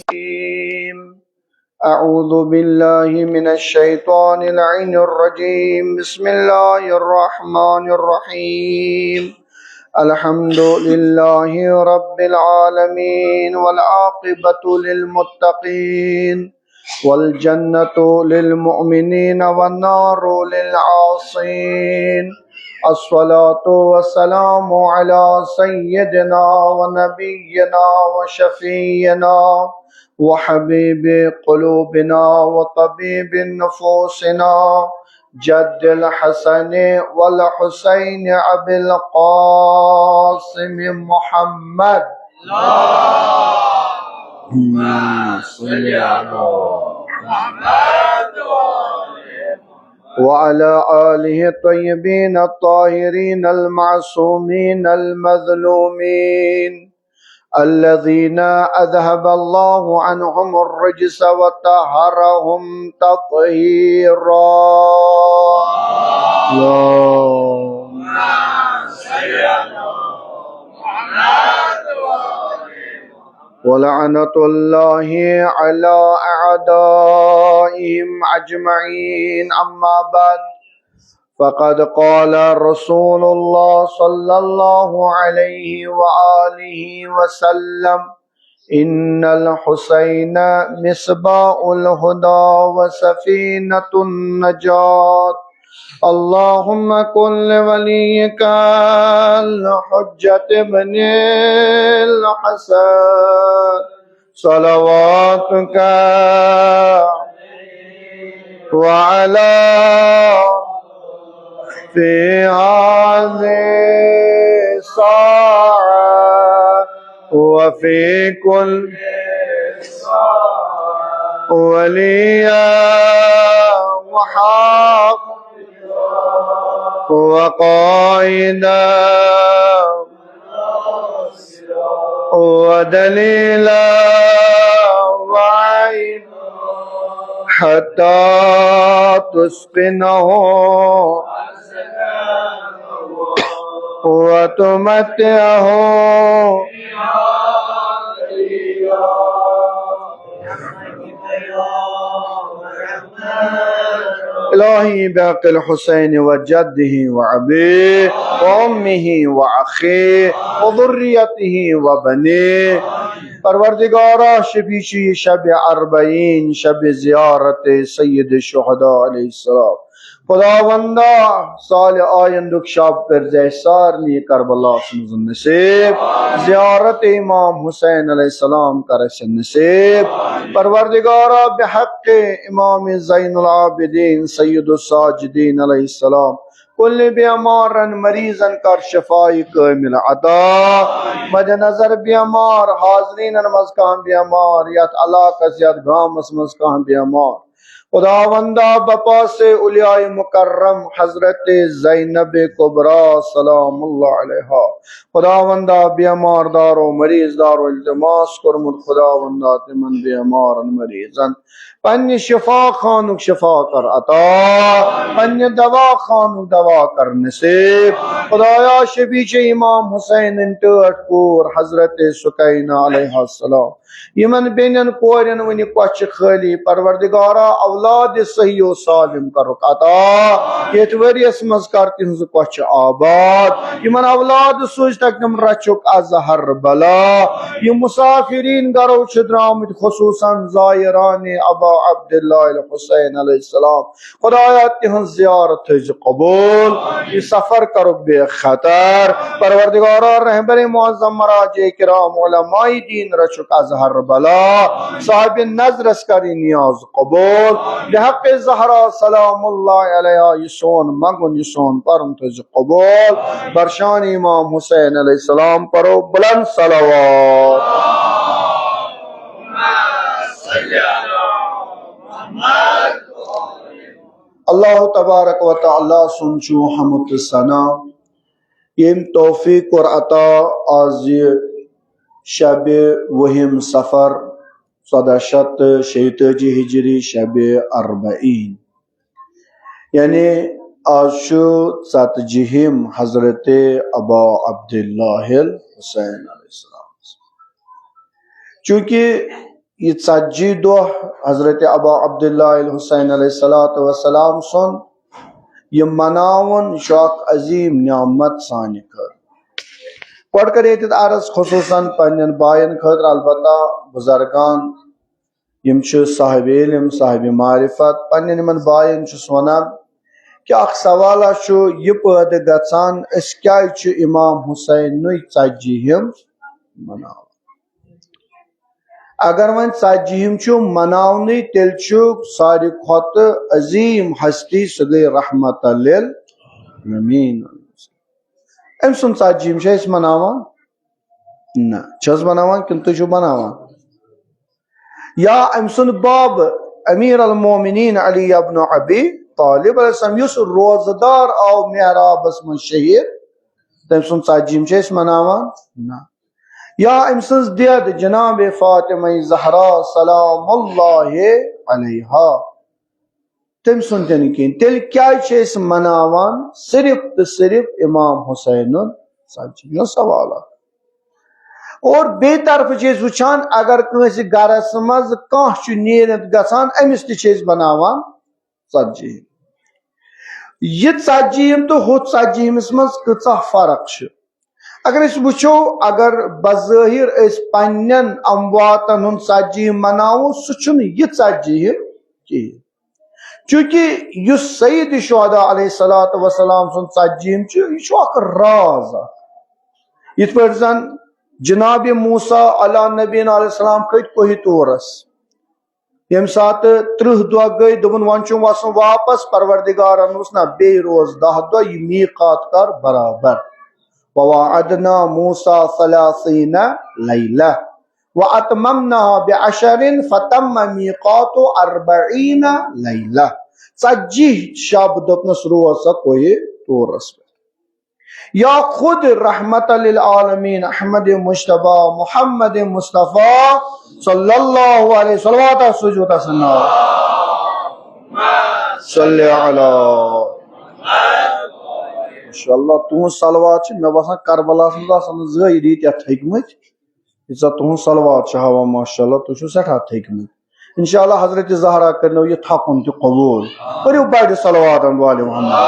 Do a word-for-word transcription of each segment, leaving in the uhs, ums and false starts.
الرحيم. أعوذ بالله من الشيطان اللعين الرجيم. بسم الله الرحمن الرحيم. الحمد لله رب العالمين، والعاقبة للمتقين، والجنة للمؤمنين، والنار للعاصين. الصلاة والسلام على سيدنا ونبينا وشفيعنا وحبيب قلوبنا وطبيب نفوسنا، جد الحسن والحسين أبي القاسم محمد. اللهم صل على محمد وعلى آله الطيبين الطاهرين المعصومين المظلومين، الذين أذهب الله عنهم الرجس وطهرهم تطهيرا. اللهم صل على محمد وآل محمد. ولعنة الله على أعدائهم أجمعين. أما بعد، فقد قال رسول الله صلى الله عليه وآله وسلم: إن الحسين مصباح الهدى وسفينة النجاة. اللهم كن لوليك الحجة ابن الحسن صلواتك وعلى في هذه الساعة وفي كل وليا وحافظا وقائدا ودليلا وعينا حتى تسكنه وتمتعه. إلهي بحق الحسين وجده وأبيه وأمه وأخيه وذريته وبنيه. پروردگارا، شبی چھ یہ شب اربعین، شب زیارت سید الشہداء علیہ السلام۔ خداوندا، سال آیندک شب کر زِ سارنی کربلاس منٛز نصیب، زیارت امام حسین علیہ السلام کر اسہِ نصیب۔ پروردگارا، بحق امام زین العابدین سید الساجدین علیہ السلام، کل بیمارن مریضن کر شفای کامل عطا۔ مد نظر بیمار حاضرینن منٛز کانٛہہ بیمار، یتھ علاقس یتھ گامس منٛز کانٛہہ بیمار، خداوندا، بپاس اولیاء مکرم حضرت زینب کبریٰ سلام اللہ علیہا، خداوندا، بیمار دارو مریض دارو التماس کوٚرمُت، خداوندا، تمن بیمارن مریضن پننہِ شفا خانُک شفا کر عطا، پننہِ دوا خانُک دوا کر نصیب۔ خدایا، شبی چھ امام حسینن ٹٲٹھ کوٗر حضرت سکینہ علیہا السلام، یمن بیٚنٮ۪ن کورٮ۪ن وُنہِ کۄچھِ خٲلی، پروردگارا، اولاد صحیح و سالم کرُکھ عطا۔ یتھ ؤریس منٛز کر تہنٛز کۄچھِ آباد، یمن اولاد سوزتکھ تم رچھُکھ از ہر بلا۔ یم مسافرین گرو چھ درامٕتۍ، خصوصاً زائران ابا عبداللہ الحسین علیہ السلام، خدایا، تہنٛز زیارت تھٲوزِ قبول، یہ سفر کرُکھ بے خطر۔ پروردگارا، رہبر معظم مراجع کرام علماء دین رچھُکھ از ہر بلا، صاحب نظرس کر یہ نیاز قبول۔ بحق زہرا سلام اللہ علیہا، یہ سون منگُن، یہ سون پرُن تھٲوزِ قبول۔ برشان امام حسین علیہ السلام پرو بلند صلوات۔ اللہ تبارک و تعالیٰ سُنٛد چھُ حمد تہٕ ثنا، ییٚمۍ توفیق کوٚر عطا آز یہِ شبِ وُہِم صفر، ژۄداہ شیٚتھ تہٕ شیٚیہِ تٲجی ہجری، شبِ اربعین، یعنی آز چھُ ژتجیہِم حضرت ابا عبداللہ الحسین علیہ السلام۔ چونکہ یہِ ژتجی دۄہ حضرت ابا عبداللہ الحسین علیہ الصلوۃ والسلام سُنٛد یہِ مناوُن، یہِ چھُ اکھ عظیٖم نعمت سانہِ خٲطرٕ۔ گۄڈٕ کَرٕ ییٚتٮ۪تھ عرض خصوٗصاً پننٮ۪ن باین خٲطرٕ، البتہ بُزرگان، یِم چھِ صاحب علم، صاحب معرفت، پننٮ۪ن یِمن باین چھُس ونان کہِ اکھ سوالہ چھُ یہِ پٲدٕ گژھان، أسۍ کیازِ چھِ امام حسینٕے ژتجیہِم مناوان؟ اگر وۄنۍ ژتجیہِم چھُ مناونٕے، تیٚلہِ چھُ ساروی کھۄتہٕ عظیٖم ہستی، سُہ گٔے رحمت للعالمین۔ أمۍ سُنٛد ژتجیہِم چھِ أسۍ مناوان؟ نہ۔ چھِ حظ مناوان کِنہٕ تُہۍ چھِو مناوان؟ یا أمۍ سُنٛد باب امیر المومنین علی ابن ابی طالب علیہ السلام، یُس روزٕ دار آو محرابس منٛز شہید، تٔمۍ سُنٛد ژتجیہِم چھِ أسۍ مناوان؟ نہ۔ یا أمۍ سٕنٛز دٮ۪د جناب فاطمہ زہرا سلام اللہ علیہا، تٔمۍ سُنٛد تہِ نہٕ کِہیٖنۍ۔ تیٚلہِ کیٛازِ چھِ أسۍ مناوان صرف تہٕ صرف امام حسینُن ژتجیہِم؟ یہِ چھُ سوال اکھ۔ اور بیٚیہِ طرفہٕ چھِ أسۍ وٕچھان، اگر کٲنٛسہِ گرس منٛز کانٛہہ چھُ نیٖرِتھ گژھان، أمِس تہِ چھِ أسۍ بناوان ژتجیہِم۔ یہِ ژتجیہِم تہٕ ہُتھ ژتجیہِمِس منٛز کۭژاہ فرق چھِ؟ اگر أسۍ وٕچھو، اگر بظٲہر أسۍ پننٮ۪ن امواتن ہُنٛد ژتجیہِم مناوو، سُہ چھُنہٕ یہِ ژتجیہِم کِہیٖنۍ۔ چونکہ یُس سید شہداء علیہ الصلوۃ والسلام سُنٛد ژتجیہِم چھُ، یہِ چھُ اکھ راز اکھ۔ یِتھ پٲٹھۍ زن جناب موسیٰ علیٰ نبینا علیہ السلام کھٔتۍ کوہِ طورس، ییٚمہِ ساتہٕ ترٕٛہ دۄہ گٔے، دوٚپُن، "وۄنۍ چھُم وَسُن واپس، پروردگارن ووٚنُس، نہ، بیٚیہِ روز دَہ دۄہ، یہِ میٖقات کر برابر۔" وَوَعَدْنَا مُوسَىٰ ثَلَاثِينَ لَيْلَةً وَأَتْمَمْنَاهَا بِعَشْرٍ فَتَمَّ مِيقَاتُ أَرْبَعِينَ لَيْلَةً۔ ژتجی شب دوٚپنس روز سا کوہِ طورس پٮ۪ٹھ۔ یا خود رحمت للعالمین احمد مجتبیٰ محمد مصطفیٰ صلی اللہ علیہ وسلم، صلوات سوزیو تس ناو۔ صلی علی۔ ماشاءاللہ، تُہُنٛد صلوات چھِ مےٚ باسان کربلاہس منٛز آسن نہٕ زٕہٕے ییٖتیٛاہ تھٔکۍ مٕتۍ، ییٖژاہ تُہُنٛد صلوات چھِ ہاوان۔ ماشاءاللہ، تُہۍ چھِو سٮ۪ٹھاہ تھٔکۍ مٕتۍ۔ انشاءاللہ حضرت زہرا کرنو یہِ تھکُن تہِ قبول۔ پٔرِو بڑِ صلوات علی محمد۔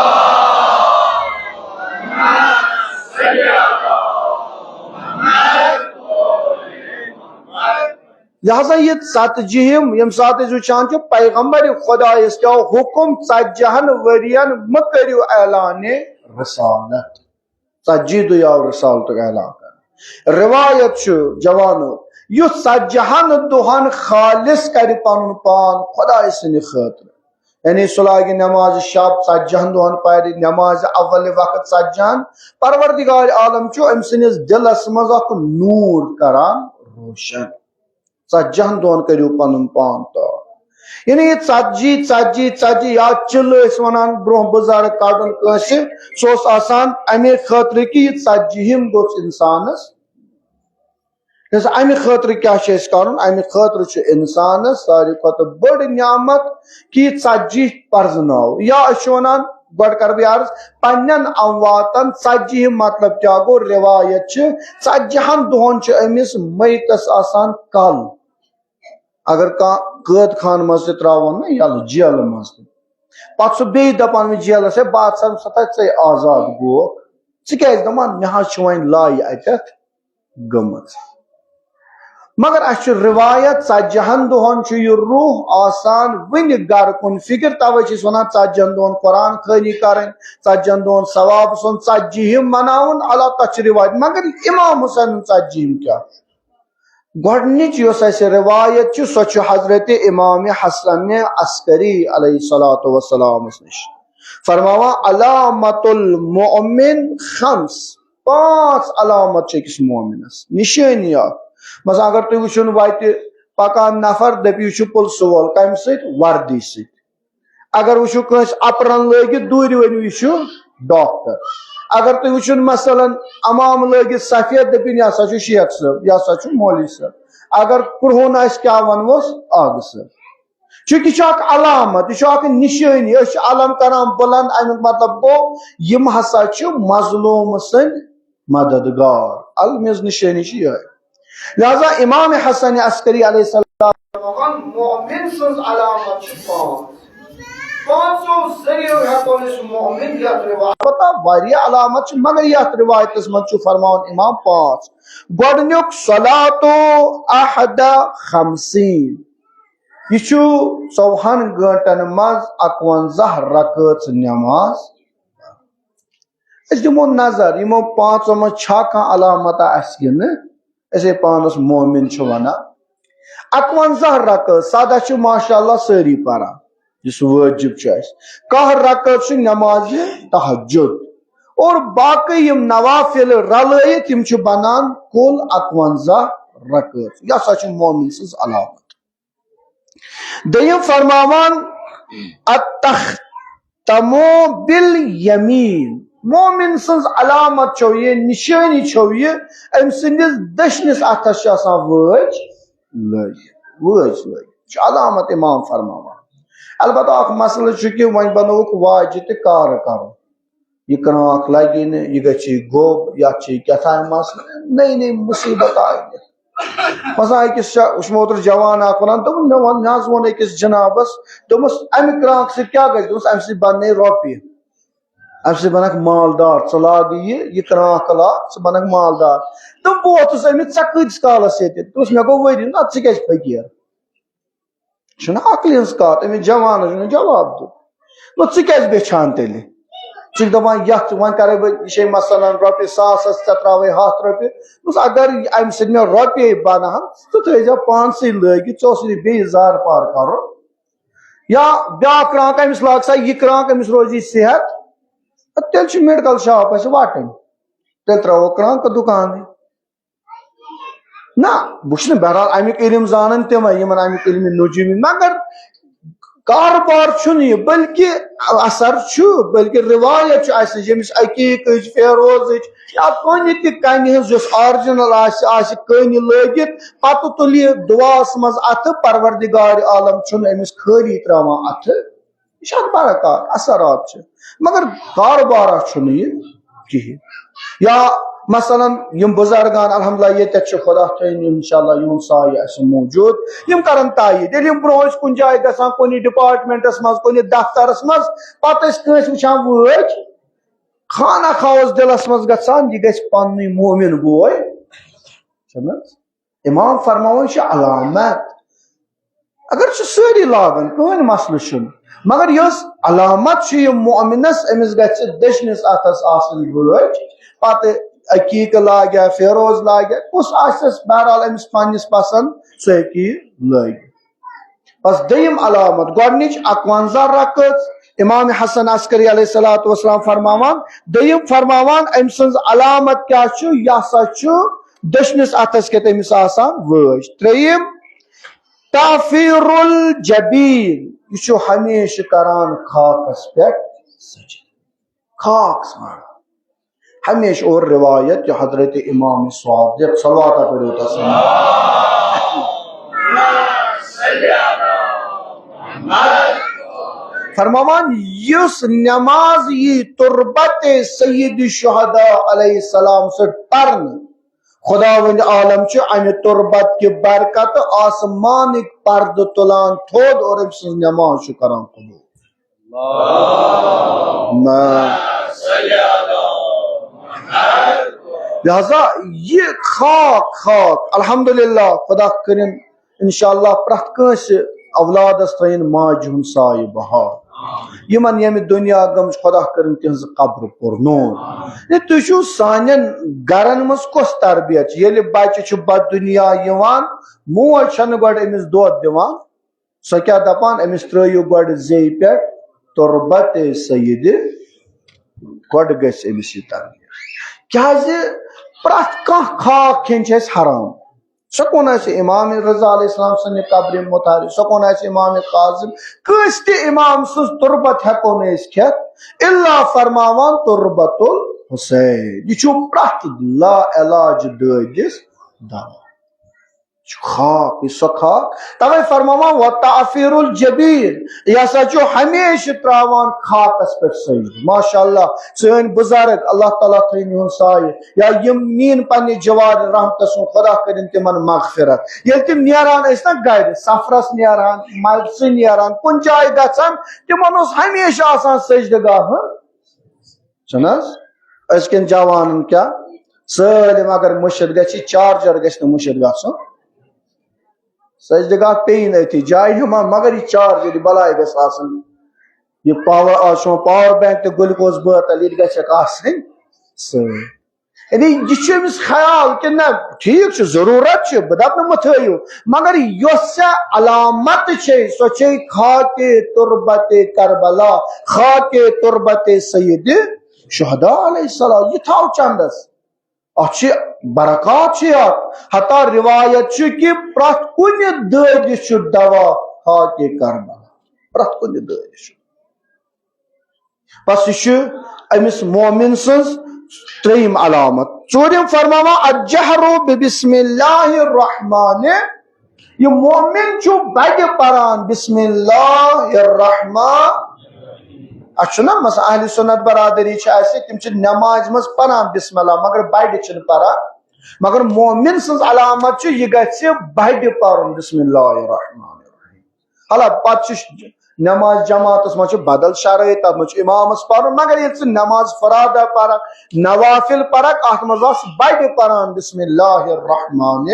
لہذا یہِ ژتجیہِم، ییٚمہِ ساتہٕ أسۍ وٕچھان چھِ پیغمبر خدایس کیٛاہ حُکم، ژتجہن ؤرین مہ کٔرِو اعلانِ رسالت۔ ژتجی دُہۍ آو رسالتُک اعلان کرنہٕ۔ روایت چھُ، جوانو، یُس ژتجہن دۄہن خالص کرِ پنُن پان خدایہِ سٕنٛدِ خٲطرٕ، یعنی سُہ لاگہِ نماز شب ژتجہن دۄہن پرِ، نماز اول وقت ژتجہن، پروردگار عالم چھُ أمۍ سٕنٛدِس دِلس منٛز اکھ نوٗر کران روشن۔ ژتجہن دۄہن کٔرِو پنُن پان تاو۔ یعنی یہِ ژتجی، ژتجی، ژتجی یا چِلہٕ ٲسۍ ونان برونٛہہ بُزرگ کڑُن کٲنٛسہِ، سُہ اوس آسان امے خٲطرٕ کہِ یہِ ژتجیہِم گوٚژھ انسانس۔ یۄس امہِ خٲطرٕ کیٛاہ چھُ اَسہِ کرُن؟ امہِ خٲطرٕ چھُ انسانس ساروی کھۄتہٕ بٔڑ نعمت کہِ یہِ ژتجی پرزٕناو۔ یا أسۍ چھِ ونان، گۄڈٕ کرٕ بہٕ یہِ عرض، پننٮ۪ن امواتن ژتجی مطلب کیٛاہ گوٚو؟ روایت چھِ، ژتجہن دۄہن چھُ أمِس میتس آسان کل۔ اگر کانٛہہ قٲد خانہٕ منٛز تہِ ترٛاوون نا یَلہٕ، جیلہٕ منٛز تہِ، پتہٕ سُہ بیٚیہِ دَپان وۄنۍ جیلَس، "ہے، بہٕ ہسا چھُسَے ژےٚ آزاد گوکھ، ژٕ کیٛازِ؟" دَپان، "مےٚ حظ چھُ وۄنۍ لایہِ اَتٮ۪تھ گٔمٕژ۔" مگر اَسہِ چھُ روایت، ژتجہن دۄہَن چھُ یہِ روح آسان وٕنہِ گرٕ کُن فِکر، تَوَے چھِ أسۍ وَنان ژتجہن دۄہَن قرآن خوٲنی کَرٕنۍ، ژتجہن دۄہَن ثواب سُنٛد، ژتجیہِم مَناوُن، اللہ، تَتھ چھِ روایت۔ مگر امام حسینُن ژتجیہِم کیٛاہ؟ گۄڈنِچ یۄس اَسہِ روایت چھِ، سۄ چھِ حضرت امام حسن عسکری علیہ الصلوۃ والسلامس نِش۔ فرماوان، "علامت المؤمن خمس"، پانٛژھ علامت چھِ أکِس مومنس، نِشٲنی اکھ۔ مثلاً اگر تُہۍ وٕچھُن، وتہِ پکان نفر، دٔپِو یہِ چھُ پُلسہٕ وول، کمہِ سۭتۍ؟ وردی سۭتۍ۔ اگر وٕچھِو کٲنٛسہِ اپرن لٲگِتھ، دوٗرِ ؤنِو یہِ چھُ ڈاکٹر۔ اگر تُہۍ وٕچھِو مثلاً عمامہٕ لٲگِتھ سفید، دٔپِو یہِ ہسا چھُ شیخ صٲب، یہِ ہسا چھُ مولوی صٲب۔ اگر کرٛہُن آسہِ، کیٛاہ ونوس؟ آغہٕ صٲب۔ چونکہ یہِ چھُ اکھ علامت، یہِ چھُ اکھ نِشٲنی۔ أسۍ چھِ علم کران بُلند، امیُک مطلب گوٚو یِم ہسا چھِ مظلوم سٕنٛدۍ مددگار۔ علمٕچ نِشٲنی چھِ یِہوٚے۔ لہذا امام حسن عسکری علیہ السلام فرماوان، مومن سٕنٛز علامت چھِ پانٛژھ۔ پانٛژو ذٔریعو ہٮ۪کو أسۍ مومن یتھ رِوایتس، البتہ واریاہ علامت چھِ، مگر یتھ رِوایتس منٛز چھُ فرماوان امام پانٛژھ۔ گۄڈٕنیُک، صلاتُ احد خمسین، یہِ چھُ ژۄوُہن گٲنٛٹن منٛز اکونزہ رکٲژ نٮ۪ماز۔ أسۍ دِمو نظر، یِمو پانٛژو منٛز چھا کانٛہہ علامتہ اَسہِ کِنہٕ؟ أسے پانس مومن چھِ ونان۔ اکونزہ رکٲژ، سدہ چھِ ماشاء اللہ سٲری پران، یُس وٲجِب چھُ اَسہِ۔ کاہ رکٲژ چھِ نمازِ تہجد۔ اور باقٕے یِم نوافل رلٲیِتھ، یِم چھِ بنان کُل اکونزہ رکٲژ۔ یہِ ہسا چھِ مومن سٕنٛز علامت۔ دوٚیِم فرماوان، التختم بالیمین، مومن سٕنٛز علامت چھو یہِ، نشٲنی چھو یہِ، أمۍ سٕنٛدِس دٔچھنِس اَتھس چھِ آسان وٲج لٲگِتھ، وٲج لٲگِتھ۔ یہِ چھُ علامت امام فرماوان۔ البتہ اکھ مسئلہٕ چھُ کہِ وۄنۍ بنووُکھ واجہِ تہِ کارٕ کرُن۔ یہِ کرٛانٛکھ لگی نہٕ، یہِ گژھِ گوٚب، یتھ چھِ کیٛاہ تام مسلہٕ، نٔے نٔے مصیبت آیہِ۔ مثلاً أکِس چھا وُچھمو اوترٕ جوان اکھ ونان، دوٚپُن، مےٚ ووٚن، مےٚ حظ ووٚن أکِس جنابس، دوٚپمس، امہِ کرٛانٛکھ سۭتۍ کیٛاہ گژھِ؟ دوٚپمس، امہِ سۭتۍ بننے رۄپیہِ، امہِ سۭتۍ بنکھ مالدار، ژٕ لاگ یہِ، یہِ کرٛانٛکھ لاگ، ژٕ بنکھ مالدار۔ دوٚپُن، بہٕ ووتُس أمِس، ژےٚ کۭتِس کالس ییٚتہِ؟ دوٚپُس، مےٚ گوٚو ؤری۔ نہ، ژٕ کیٛازِ فقیٖر؟ چھُنہ عقلہِ ہٕنٛز کتھ، أمِس جوانس چھُنہ جواب دیُن۔ نہ، ژٕ کیٛازِ بیچھان تیٚلہِ؟ ژٕ چھُکھ دپان یتھ، وۄنۍ کرے بہٕ، یہِ چھے مثلاً رۄپیہِ ساس، ژےٚ ترٛاوے ہتھ رۄپیہِ۔ دوٚپُس، اگر امہِ سۭتۍ مےٚ رۄپیے بنہٕ ہن، ژٕ تھٲیزٮ۪و پانسٕے لٲگِتھ، ژےٚ اوسُے نہٕ بیٚیہِ زارٕ پار کرُن۔ یا بیاکھ کرٛانٛکھ أمِس لاگ سا، یہِ کرٛانٛکھ أمِس روزِ صحت، تہٕ تیٚلہِ چھُ میڈیکل شاپ اسہِ وٹٕنۍ، تیٚلہِ ترٛاوو کرٛانٛکہٕ دُکانٕے۔ نہ، بہٕ چھُس نہٕ بہرحال اَمیُک علم زانان تِمے، یِمن اَمیُک علم نجومی، مگر کاربار چھُنہٕ یہِ، بلکہِ اثر چھُ، بلکہِ روایت چھُ اَسہِ نِش، ییٚمِس عقیٖقٕچ، فیروزٕچ یا کُنہِ تہِ کَنہِ ہٕنٛز یۄس original آسہِ، آسہِ کٔنۍ لٲگِتھ، پَتہٕ تُلہِ یہِ دُعاہَس منٛز اَتھٕ، پروردگار عالم چھُنہٕ أمِس خٲلی ترٛاوان اَتھٕ۔ یہِ چھُ اَتھ برکات، اثرات چھِ، مگر کاربارہ چھُنہٕ یہِ کِہیٖنۍ۔ یا مثلاً یِم بُزرگان الحمدللہ ییٚتٮ۪تھ چھِ، خدا تھٲیِن انشاءاللہ یِہُنٛد سایہِ اَسہِ موٗجوٗد، یِم کرن تایید۔ ییٚلہِ یِم برونٛہہ ٲسۍ کُنہِ جایہِ گژھان، کُنہِ departmentس منٛز، کُنہِ دفترس منٛز، پتہٕ ٲسۍ کٲنٛسہِ وٕچھان وٲتۍ، خانہ خواہ اوس دِلس منٛز گژھان، یہِ گژھِ پننُے مومن بوے۔ چھُنہٕ حظ؟ امام فرماوان چھِ علامت۔ اگر چھِ سٲری لاگان، کٕہٕنۍ مسلہٕ چھُنہٕ، مگر یۄس علامت چھِ یہِ مؤمنس، أمِس گژھِ دٔچھنِس اتھس آسٕنۍ وٲج، پتہٕ عقیقہٕ لاگیا، فیروز لاگیا، کُس آسٮ۪س، بہرحال أمِس پننِس پسند، سُہ ہیٚکہِ یہِ لٲگِتھ۔ بس دوٚیِم علامت، گۄڈٕنِچ اکونزہ رکٲژ، امام حسن عسکری علیہ الصلوۃ والسلام فرماوان، دوٚیِم فرماوان، أمۍ سٕنٛز علامت کیٛاہ چھُ؟ یہِ ہسا چھُ دٔچھنِس اتھس کٮ۪تھ أمِس آسان وٲج۔ ترٛیٚیِم، تعفیر الجبین، یہِ چھُ ہمیشہِ کران خاکس پٮ۪ٹھ سجدٕ، خاک ژھانڈان ہمیشہِ۔ اور روایت کہِ حضرت امام صادق، صلوات پٔرِو تسلیم، فرماوان، یُس نماز یی تربت سید شہداء علیہ السلام سۭتۍ پرنہٕ، خداوند عالم چھُ امہِ تربت کہِ برکتہٕ آسمانٕکۍ پردٕ تُلان تھوٚد اور أمۍ سٕنٛز نماز چھُ کران قبول۔ نہ۔ لہذا یہِ خاک، خاک، الحمدللہ، خدا کٔرِن انشاءاللہ پرٛٮ۪تھ کٲنٛسہِ اولادس تھٲیِن ماجہِ ہُنٛد سایہِ بحال۔ یِمن ییٚمہِ دُنیا گٔمٕژ، خدا کٔرِن تِہنٛزٕ قبرٕ پُرنوٗر۔ ہے، تُہۍ چھِو سانٮ۪ن گرن منٛز کۄس تربیت چھِ؟ ییٚلہِ بچہِ چھُ بد دُنیا یِوان، موج چھنہٕ گۄڈٕ أمِس دۄد دِوان، سۄ کیٛاہ دپان؟ أمِس ترٲیِو گۄڈٕ زیٚیہِ پٮ۪ٹھ تربت سید، گۄڈٕ گژھِ أمِس یہِ تربیت۔ کیٛازِ پرٛٮ۪تھ کانٛہہ خاک کھیٚنۍ چھِ اَسہِ حرام۔ سۄ کُن آسہِ امام رضا علیہ السلام سٕنٛدِ قبرِ مطالعہٕ، سۄ کُن آسہِ امام کاظم، کٲنٛسہِ تہِ امام سٕنٛز تربت ہٮ۪کو نہٕ أسۍ کھٮ۪تھ، الا فرماوان تربت الحسین۔ یہِ چھُ پرٛٮ۪تھ لا علاج دٲدِس دوا۔ چھُ خاک، یہِ چھُ سۄ خاک۔ توے فرماوان، "وتعفیر الجبین"، یہِ ہسا چھُ ہمیشہِ تراوان خاکس پٮ۪ٹھ سجدٕ۔ ماشاء اللہ، سٲنۍ بُزرگ، اللہ تعالیٰ تھٲیِن یِہُنٛد سایہِ، یا یِم میٲنۍ پننہِ جوار رحمتس منٛز، خدا کٔرِن تِمن مغفرت۔ ییٚلہِ تِم نیران ٲسۍ نا گرِ، سفرس نیران، مجلسہِ نیران، کُنہِ جایہِ گژھان، تِمن اوس ہمیشہِ آسان سجدٕ گاہ۔ ہاں؟ چھُنہٕ حظ؟ أزکٮ۪ن جوانن کیٛاہ؟ سٲلِم اگر مٔشِتھ گژھِ، چارجر گژھِ نہٕ مٔشِتھ گژھُن۔ سجدٕ گاہ پیٚیہِ نہٕ أتھی جایہِ ہُما، مگر یہِ چارجر، یہِ بلاے گژھِ آسٕنۍ۔ یہِ پاور، آز چھُ یِوان پاور بینک تہٕ گلوکوز بٲتل، یہِ تہِ گژھٮ۪کھ آسٕنۍ سۭتۍ۔ یعنی یہِ چھُ أمِس خیال کہِ نہ، ٹھیٖک چھُ، ضروٗرت چھِ، بہٕ دَپہٕ نہٕ مہٕ تھٲیِو، مگر یۄس ژےٚ علامت چھے، سۄ چھے خاکِ تربتِ کربلا، خاکِ تربتِ سید شہداء علیہ السلام، یہِ تھاو چندس۔ اتھ چھِ برکات چھِ اتھ۔ حتیٰ روایت چھِ کہِ پرٛٮ۪تھ کُنہِ دٲدِس چھُ دوا خاکِ کربلا، پرٛٮ۪تھ کُنہِ دٲدِس چھُ۔ بس یہِ چھُ أمِس مومن سٕنٛز ترٛیٚیِم علامت۔ ژوٗرِم فرماوان، الجہر ببسم اللہ الرحمن۔ یہِ مومن چھُ بڑِ پران بسم اللہ الرحمن۔ اَسہِ چھُنہ مثلاً اہل سنت برادری چھِ اَسہِ، تِم چھِ نمازِ منٛز پران بسم اللہ، مگر بڑِ چھِنہٕ پران۔ مگر مومن سٕنٛز علامت چھُ، یہِ گژھِ بڑِ پرُن بسم اللہ الرحمن الرحیم۔ حالانکہ پتہٕ چھُ نماز جماعتس منٛز چھُ بدل شرٲیط، تتھ منٛز چھُ امامس پرُن، مگر ییٚلہِ ژٕ نماز فرادہ پرکھ، نوافل پرکھ، اتھ منٛز آس بڑِ پران بسم اللہ الرحمن۔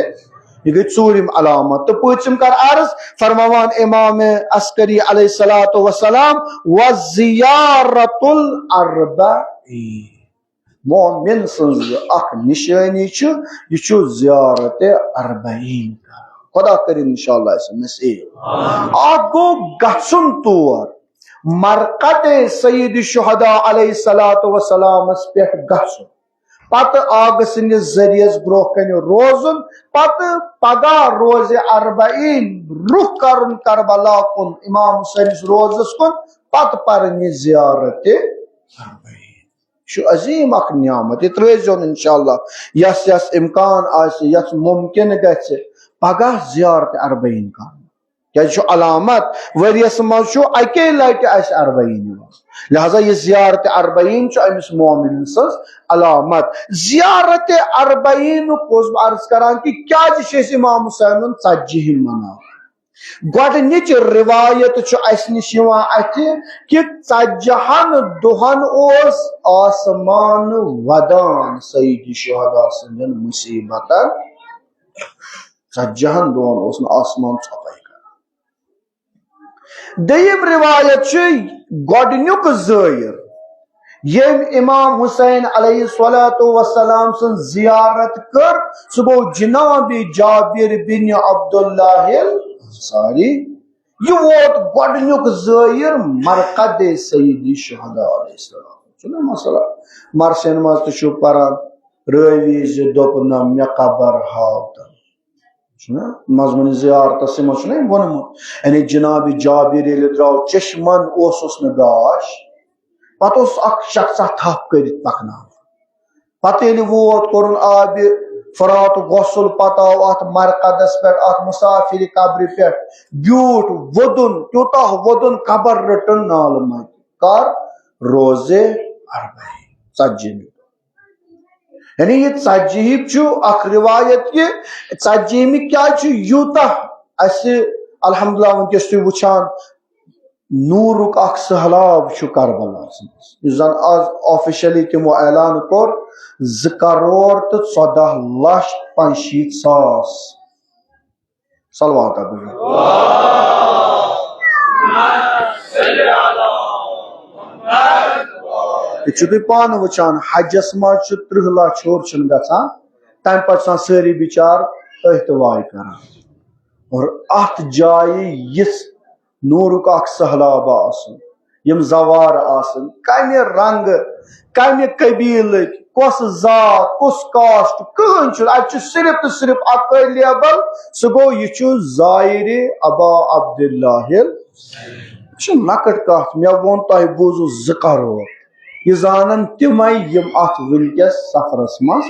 یہِ گٔے ژوٗرِم علامت۔ تہٕ پوٗژِم کر عرض، فرماوان امام عسکری علیہ الصلوۃ والسلام، وزیارت الاربعین۔ مومن سٕنٛز اکھ نشٲنی چھُ، یہِ چھُ زیارت اربعین کران۔ خدا کٔرِن انشاءاللہ اَسہِ نصیب۔ اکھ گوٚو گژھُن تور، مرقد سید شہداء علیہ الصلوۃ والسلامس پٮ۪ٹھ گژھُن، پتہٕ آغہٕ سٕنٛدِس ذٔریعس برونٛہہ کنہِ روزُن، پتہٕ پگاہ روزِ اربعین رُخ کرُن کربلا کُن، امام حسینس روزس کُن، پتہٕ پرٕنۍ یہِ زیارت اربعین۔ یہِ چھُ عظیٖم اکھ نعمت، یہِ ترٲوزیون انشاءاللہ، یس یس امکان آسہِ، یس ممکن گژھِ، پگاہ زیارت اربعین کرُن۔ کیازِ چھُ علامت، ؤریس منٛز چھُ اکے لٹہِ اسہِ اربعین یِوان، لہذا یہِ زیارت اربعین چھُ أمِس مومن سٕنٛز علامت۔ زیارت اربعین کُس بہٕ عرض کران کہِ کیازِ چھِ أسۍ امام حسینُن ژتجی ہِم مناوان؟ گۄڈٕنِچ روایت چھُ اَسہِ نِش یِوان اَتھِ کہِ ژتجی ہن دۄہن اوس آسمان ودان سید شہداء سٕنٛدٮ۪ن مُصیبتن۔ ژتجی ہن دۄہن اوس نہٕ آسمان ژھۄپے کران۔ دوٚیِم روایت چھِ گۄڈٕنیُک زٲیِر، ییٚمۍ امام حسین علیہ الصلوۃ والسلام سٕنٛز زیارت کٔر، سُہ گوٚو جناب جابر بن عبداللہ الانصاری۔ یہِ ووت گۄڈٕنیُک زٲیِر مرقد سید شہداء علیہ السلام۔ چھُنہ مسئلہ، مرثین منٛز تہِ چھُ پران، رٲوی زِ دوٚپنم مےٚ قبر ہاو تہٕ چھُنہ مضموٗنِ زیارتس منٛز چھُنہ أمۍ ووٚنمُت، یعنی جناب جابر ییٚلہِ درٛاو چشمن اوسُس نہٕ گاش، پتہٕ اوس اکھ شخصا تھپھ کٔرِتھ پکناوان۔ پتہٕ ییٚلہِ ووت، کوٚرُن آبِ فرات غسل، پتہٕ آو اتھ مرقدس پٮ۪ٹھ، اتھ مسافر قبرِ پٮ۪ٹھ بیوٗٹھ وودُن، تیوٗتاہ وودُن، قبر رٔٹٕن نالہٕ متہِ۔ کر؟ روزِ اربعین، ژتجی۔ یعنی یہِ ژتجی چھُ اکھ روایت کہِ ژتجی کیازِ چھُ یوٗتاہ اَسہِ الحمدللہ وٕنکیٚس تُہۍ وٕچھان، نوٗرُک اکھ سہلاب چھُ کربلاہس منٛز، یُس زن آز آفیشلی تِمو اعلان کوٚر، زٕ کرور تہٕ ژۄدہ لچھ پانٛژھ شیٖتھ ساس۔ صلوات پٔرِو۔ یہِ چھِو تُہۍ پانہٕ وٕچھان، حجس منٛز چھُ ترٕٛہ لچھ ہیوٚر چھُنہٕ گژھان، تَمہِ پتہٕ چھِ آسان سٲری بِچار أتھۍ وایہِ کران۔ اور اتھ جایہِ یِژھ نوٗرُک اکھ سہلاب آسُن، یِم زوار آسن، کمہِ رنگہٕ، کمہِ قبیلٕکۍ، کۄس ذات، کُس کاسٹ، کٕہٕنۍ چھُنہٕ۔ اتہِ چھُ صرف تہٕ صرف اکُے لیبل، سُہ گوٚو، یہِ چھُ زائر ابا عبداللہ۔ یہِ چھُ لۄکٕٹ کتھ، مےٚ ووٚن تۄہہِ بوٗزُو زٕ کرور۔ یہِ زانن تِمے یِم اتھ وٕنکیٚس سفرس منٛز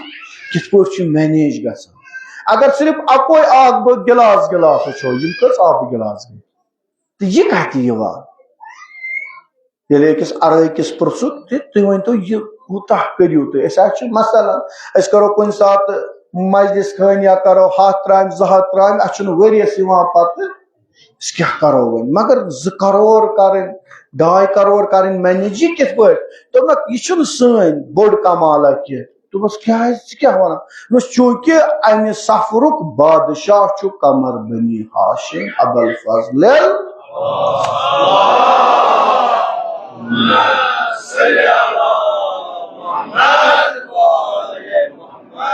کِتھ پٲٹھۍ چھُ مینیج گژھان۔ اگر صرف اکوے آب گِلاس گِلاس وٕچھو، یِم کٔژ آبہٕ گِلاس گٔے؟ تہٕ یہِ کَتہِ یِوان؟ ییٚلہِ أکِس عرٲقِس پرٛژھُکھ، تہٕ تُہۍ ؤنۍ تو، یہِ کوٗتاہ کٔرِو تُہۍ؟ أسۍ حظ چھِ، مثلاً، أسۍ کَرو کُنہِ ساتہٕ مجلس خٲنی یا کَرو ہَتھ ترٛامہِ، زٕ ہَتھ ترٛامہِ، اَسہِ چھُنہٕ ؤریَس یِوان پَتہٕ، أسۍ کیٛاہ کَرو وۄنۍ؟ مگر زٕ کَرور کَرٕنۍ، ڈاے کَرور کَرٕنۍ مینیج، یہِ کِتھ پٲٹھۍ؟ دوٚپمَکھ، یہِ چھُنہٕ سٲنۍ بٔڑ کمالہ کینٛہہ۔ دوٚپمَس، کیٛازِ؟ ژٕ کیٛاہ وَنان؟ دوٚپمَس، چوٗنٛکہِ اَمہِ سفرُک بادشاہ چھُ قمر بنی ہاشم ابوالفضل۔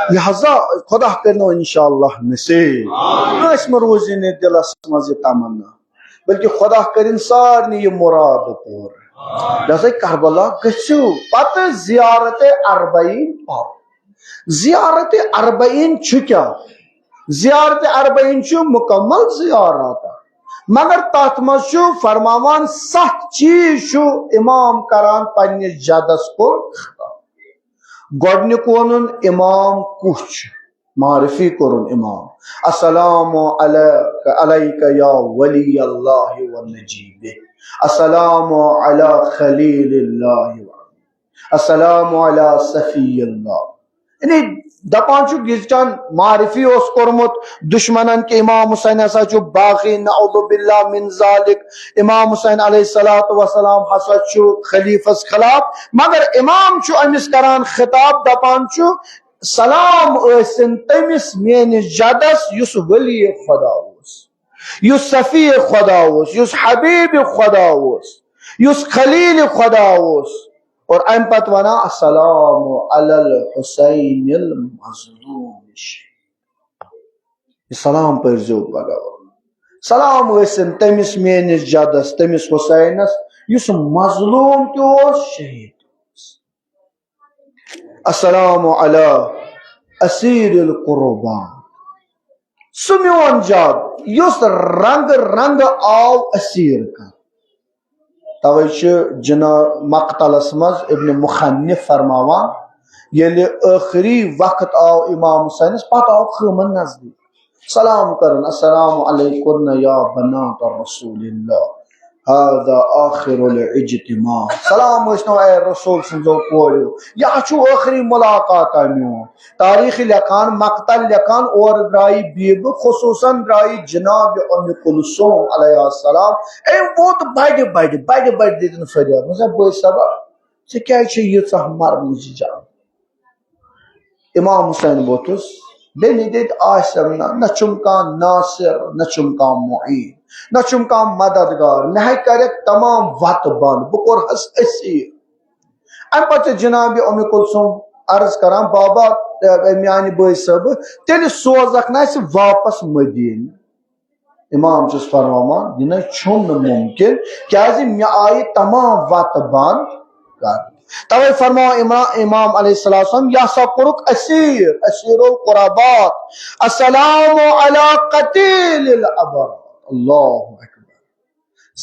لہذا خدا کٔرِنو انشاءاللہ نصیب۔ کٲنٛسہِ مہ روزِ نہٕ دِلس منٛز یہِ تمنا، بلکہِ خدا کٔرِن سارنٕے یہِ مُراد پوٗرٕ۔ لہذا کربلا گٔژھِو، پتہٕ زیارت اربعین پرو۔ زیارت اربعین چھُ کیٛاہ؟ زیارت اربعین چھُ مکمل زیارت، مگر تتھ منٛز چھُ فرماوان، ستھ چیز چھُ امام کران پننِس جدس کُن خطاب۔ گۄڈنیُک ووٚنُن، امام کُس چھُ؟ معرفی کوٚرُن امام۔ السلام علیک، علیک یا ولی اللہ و نجیبہ۔ السلام علی خلیل اللہ و السلام علی صفی اللہ۔ یعنی دپان چھُ، یُس چان معرفی اوس کوٚرمُت دشمنن کہ امام حسین ہسا چھُ باغی، نعوذ باللہ من ذالک، امام حسین علیہ الصلوۃ والسلام ہسا چھُ خلیفس خلاف، مگر امام چھُ أمِس کران خطاب، دپان چھُ، سلام ٲسِن تٔمِس میٲنِس جدس یُس ولی خدا اوس، یُس صفی خدا اوس، یُس حبیب خدا اوس، یُس خلیل خدا اوس۔ اور امہِ پتہٕ ونان، السلام علی الحسین المظلوم۔ یہِ سلام پٔرزیو پگاہ۔ سلام ٲسِن تٔمِس میٲنِس جدس، تٔمِس حسینس، یُس مظلوم تہِ اوس، شہید تہِ اوس۔ السلام علی اسیر القربان۔ سُہ میون جد، یُس رنگہٕ رنگہٕ آو اسیر کرنہٕ۔ توے چھُ جناح مقتلس منٛز ابن مخنف فرماوان، ییٚلہِ ٲخری وقت آو امام حسینس، پتہٕ آو خۭمن نزدیٖک۔ سلام کرُن، السلام علیکن یا بنات رسول اللہ، هذا آخر الاجتماع۔ سلام ٲسۍ نو اے رسول سٕنٛزو کوریو، یہِ ہا چھُ ٲخری ملاقات میون۔ تاریخ لیکھان، مقتل لیکھان، اورٕ درٛایہِ بیبہٕ، خصوصاً درٛایہِ جناب ام کلثوم علیہ السلام۔ أمۍ ووت بڑِ بڑِ، بڑِ بڑِ دِتِن فریاد۔ مےٚ دوٚپ، بٲے صٲبا، ژےٚ کیٛازِ چھےٚ ییٖژاہ مرنٕچ جان؟ امام حسین ووٚتھُس، بیٚنہِ دِتۍ آسن نہ، نہ چھُم کانٛہہ ناصر، نہ چھُم کانٛہہ معین، نہ چھُم کانٛہہ مددگار۔ مےٚ ہے کرٮ۪کھ تمام وتہٕ بنٛد، بہٕ کوٚرہس اسیر۔ امہِ پتہٕ چھِ جناب ام کلثوم عرض کران، بابا، اے، اے، میانہِ بٲے صٲبہٕ، تیٚلہِ سوزکھ نہٕ اسہِ واپس مدینہٕ۔ امام چھُس فرماوان، یہِ نَے چھُنہٕ مُمکِن، کیازِ مےٚ آیہِ تمام وتہٕ بنٛد کرنہٕ۔ توے فرماوان امام، امام علیہ الصلوۃ والسلام، یہِ ہسا کوٚرُکھ اسیر، اسیر القربات۔ السلام علی قتیل الابرار۔ اللہ اکبر۔